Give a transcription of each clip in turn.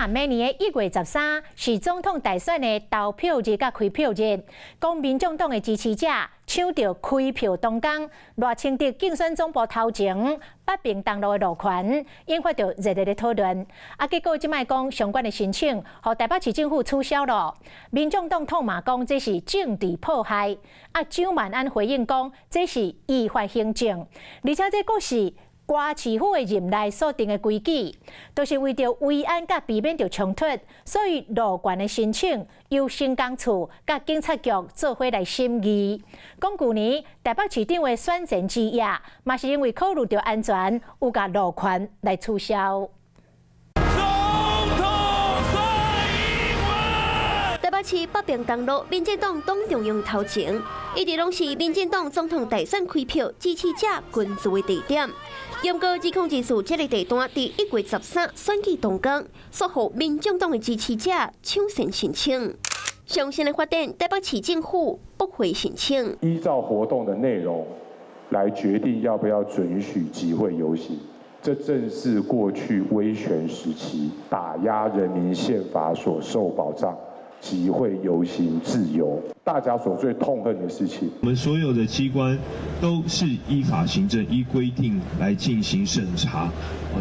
若明年的1月13是總統大選的投票日佮開票日，講民眾黨的支持者搶著開票當工，賴清德競選總部頭前北平東路的路權，引發著熱烈的討論。啊，結果這擺講相關的申請，予台北市政府取消了。民眾黨痛罵講這是政治迫害。啊，蔣萬安回應講這是依法行政，而且這閣是歌市府的任內所定的規矩，都是為著維安佮避免著衝突，所以路權的申請由城工處佮警察局做伙來審議。講舊年台北市長的選前之夜，嘛是因為考慮著安全，有共路權來取消。總統蔡英文。台北市北平東路民進黨黨中央頭前，一直攏是民進黨總統大選開票支持者群聚的地點。毋過2024這个地段，佇1月13選舉當天，煞予民眾黨的支持者搶先申請。上新的發展，台北市政府駁回申請。依照活動的內容來決定要不要准許集會遊行，這正是過去威權時期打壓人民憲法所受保障集會遊行自由，大家所最痛恨的事情。我們所有的機關都是依法行政，依規定來進行審查，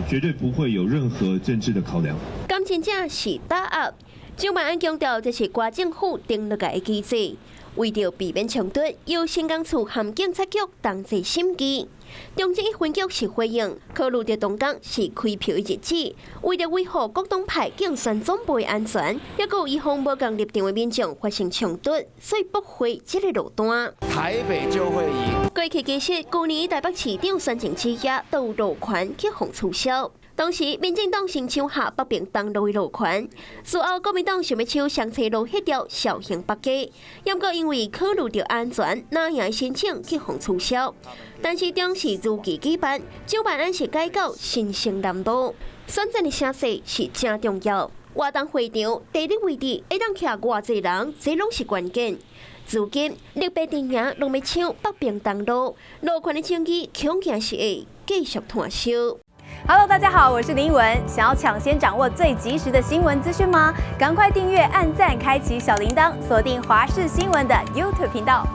絕對不會有任何政治的考量。敢真正是打壓？蔣萬安強調，這是歌政府定落來的機制，為著避免衝突，由城工處和警察局同齊審議。中正一分局是回應，考慮著當天是開票的日子，為著維護各黨派競選總部的安全，抑閣有預防無仝立場的民眾發生衝突，所以駁回這个路單。台北就會贏。過去其實，舊年台北市長選前之夜都有路權去予取消。當時民進黨先搶下北平東路的路權，事後國民黨想欲搶雙溪路彼條紹興北街，毋過因為考慮著安全，若贏申請去予取消。但是當時如期舉辦，蔣萬安是改到新生南路，選戰的聲勢是誠重要。活動會場地理位置會當徛偌濟人，這攏是關鍵。如今綠白陣營攏欲搶北平東路，路權的爭議恐驚是會繼續湠燒。 Hello，大家好，我是林文。想要搶先掌握最及時的新聞資訊嗎？趕快訂閱、按讚、開啟小鈴鐺，鎖定華視新聞的 YouTube 頻道。